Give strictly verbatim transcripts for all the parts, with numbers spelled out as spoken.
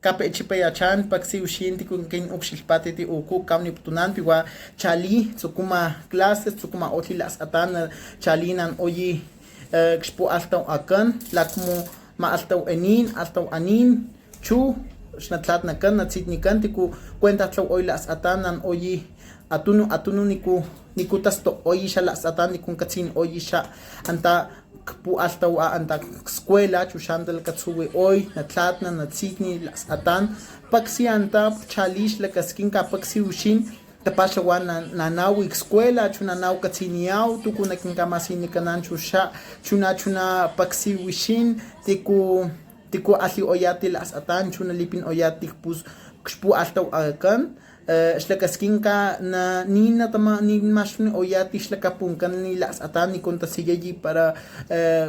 Kapechipayacha paksi uxin tiku kin ukxilhpatiti uku kawniputunan piwa chali tsukuma clases tsukuma otli la'satan chali nan oyi kxpu altaw akan lakmu ma altaw enin altaw anin chu xnatlatnakan natsitnikan tiku kuenta tlaw oy la'satan nan oyi atunu atunu niku niku tasto oyi xa la'satan niku katsin oyi xa anta kpu'altaw a anta skuela chu xan talakatsuwi oy natlatna natsitni la'satan paksi anta chalix lakaskin kapaksi uxin tapaxawan nanaw ik skuela chu nanaw katsiniyaw tuku nakinkamasinikanan chu xa chuna chuna paksi wixin tiku tiku alhi oyati la'satan chu nalipin oyati kpus kxpu'altaw akan xlakaskinka na nin natama nin maxtuni oyati xlakapunkan ni la'satan nikun tasiyayi para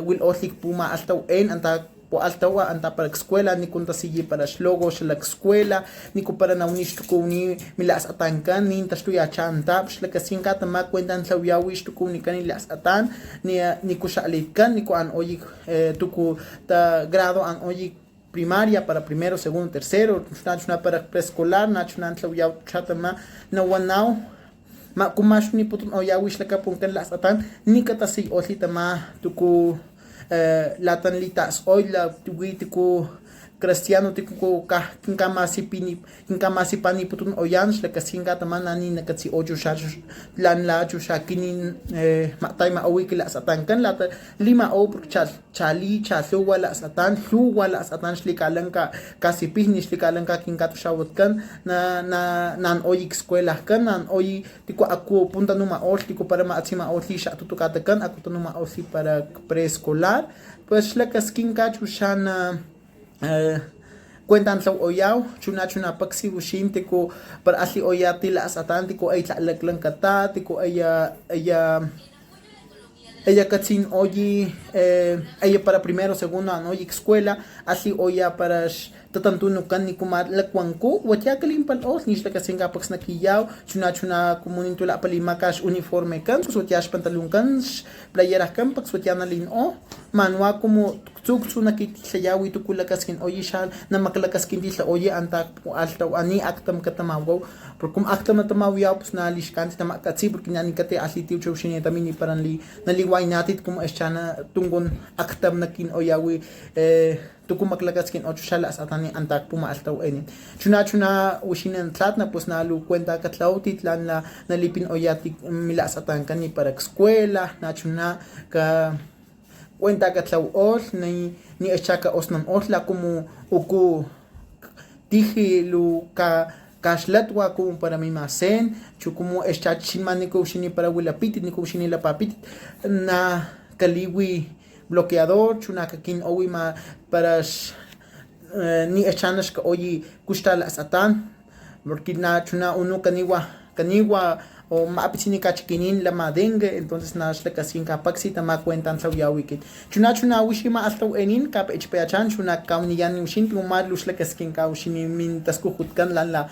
wil otli kpuma altaw en anta pu'altaw a anta para skuela nikun tasiyi para xlogo xalak skuela niku para nawni xtukuni mi la'satankan nin taxtuyacha anta xlakaskinka tama kuenta ntlawyawi xtukunikan ni la'satan ni niku xa'litkan niku an oyik tuku ta grado an oyik primaria para primero segundo tercero nachuna para preescolar nachuna tlawyaw chatama nawanaw ma kumaxniputun oyawi xlakapunkan la'satan nikatasiy otli tama tuku latan litas oy la wi tiku cristiano tiku ka kinkamasipini kinkamasikpaniputun oyan xlakaskinka tama nani nakatsi ochu xa lan la chu xa kinin matay ma owi kila'satankan lata lima ow porque chal chali chalhuwa la'satan lhuwa la'satan xlikalanka kasipijni xlikalanka kinkatuxawatkan na na nan oyi skuelajkan nan oyi tiku aku puntanuma otli tiku para ma atsi ma otli xa tutukatakan aku tanuma otli para preescolar pues xlakaskinka chu xa na kuenta antlaw oyaw chuna chuna paksi uxin tiku para alhi oyati la'satan tiku ay tla'laklankata tiku aya aya aya katsin oyi aya para primero segundo an oyi skuela alhi oya para tatantunukan nikuma lakwanku watiya kalimpal olh nix lakasinka paksnakiyaw chuna chuna kumu nintu lapalima kax uniformekan pus watiya xpantalonkan xplayerajkan paks watiya nalin o manwa kumu tsu tsu nakitilhayawi tuku lakaskin oyi xa namaklakaskintitla oyi anta pu'altaw ani aktam katamawaw porque kumu aktam natamawiyaw pus nalixkanti tamakatsi porque nani kati alhitiw chawxinitamin ni para nali naliwaynatit kumu exchana tunkun aktam nakin oyawi tuku maklakaskin ocho xa la'satani anta puma altaw enin chuna chuna wixin antlatna pus nalu kuenta katlawtit lan la nalipin oyatik mi la'satankan ni para skuela nachuna ka kuenta katlaw olh ni ni echa ka osnan olh la kumu uku tiji lu ka kaxlatwa kumu para mi masen chu kumu echa chin ma niku xini para wilapitit niku xini lapapitit na kaliwi bloqueador chu na kakin owi ma para ni echa naxka oyi kuxta la'satan porque na chuna unu kaniwa kaniwa o ma apitsini kachikinin lama dengue entonces na xlakaskin kapaksi tama kuenta tlawyawi kit chuna chuna wixi ma altaw enin kapechipayacha chuna kawniyan wixin tu ma lu xlakaskin ka wixin min taskujutkan lan la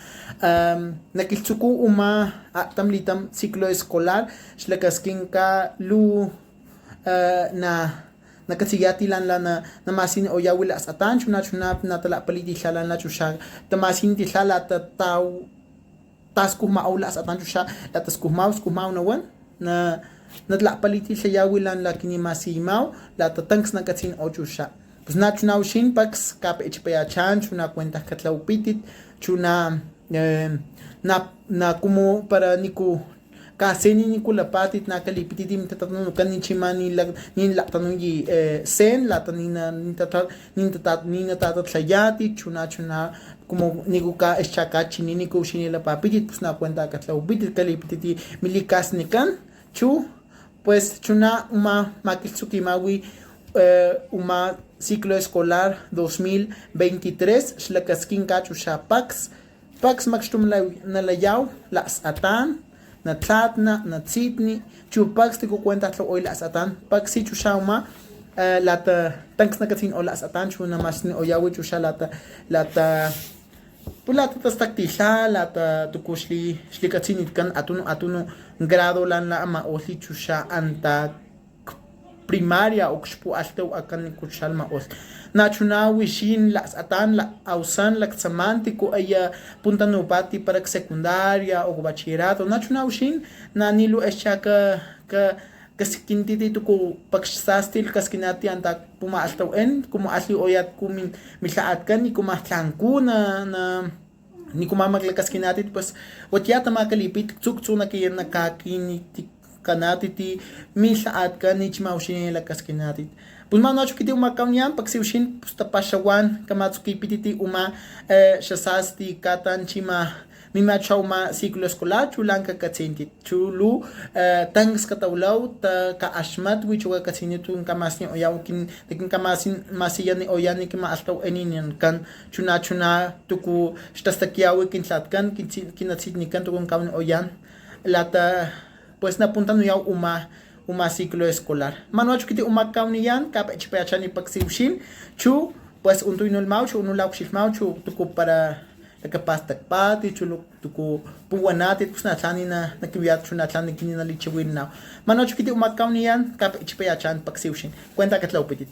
nakilhtsuku uma aktam litam ciclo escolar xlakaskin ka lu na nakatsiya tilan la na namasini oyawi la'satan chuna chuna natalapalitilha lan la chuxa tamasinititla la tataw taskujma aw la'satan chuxa la taskujmaw skujmaw nawan na natlapalitilhayawi lan la kini masimaw la tatanks nakatsin o chuxa pus na chuna wixin paks kapechipayacha chuna kuenta katlawpitit chuna na na kumu para niku kasini niku lapatit na kalipitit min tatatanukan ni chima nin la'tanuyi sen lata nin tata nin tata nin natatatlayatit chuna chuna kumu niku ka echa kachini niku xini lapapitit pus na kuenta katlawpitit kalipitit mi likasnikan chu pues chuna uma makilhtsukimawi uma ciclo escolar dos mil veintitrés xlakaskinka chuxa paks paks makxtum nalayaw la'satan natlatna natsitni chu paks tiku kuenta tlaw oy la'satan paksi chuxa uma lata tanks nakatsin o la'satan chu namasni oyawi chuxa lata lata pus lata tastaktitla lata tuku xli xlikatsinitkan atunu atunu grado lan la ama olhi chuxa anta primaria o kxpu'alhtaw akan niku xalma'olh. Nachuna wixin la satan, la awsan, laktsaman tiku aya puntanupati para ksecundaria o bachillerato, nachuna wixin nani lu ex chaka ka kaskintiti tuku pakxsastil kaskinati anta puma'alhtaw en, kumu alhi oyat ku min milha'atkan niku ma tlanku na na niku ma maklakaskinatit, pues watiya tamakalipit ktsuktsu naki nakakinitikkanatiti milha'atkan nichima wixin lakaskinatit. Pues ma nachu kiti uma kawniyan paksi wixin, pues tapaxawan kamatsukipititi uma e xasasti katan chima mima chawma ciclo escolar chu lan kakatsintit chu lu e tanks katawlaw ta ka'axmatwi chu kakatsinit tun kamasni oyaw kin kin kamasin masiyani oyan kin ma'alhtaw eninankan chuna chuna tuku xtastakiyawi kin tlatkan kin tsi- kin atsitnikan tuku kawni oyan lata pues napuntanuyaw uma uma ciclo escolar. Manu achu kiti uma kawniyan kapechipayacha ni paksi wixin chu pues untu inulmaw chu unu lawkxilhmaw chu tuku para lakapastakpati chu lu- tuku puwanatit pues natlan nina nakiwiyat chu natlan nikini nalichiwinnaw. Manu achu kiti uma kawniyan kapechipayacha ni paksi wixin. Cuenta katlawpitit.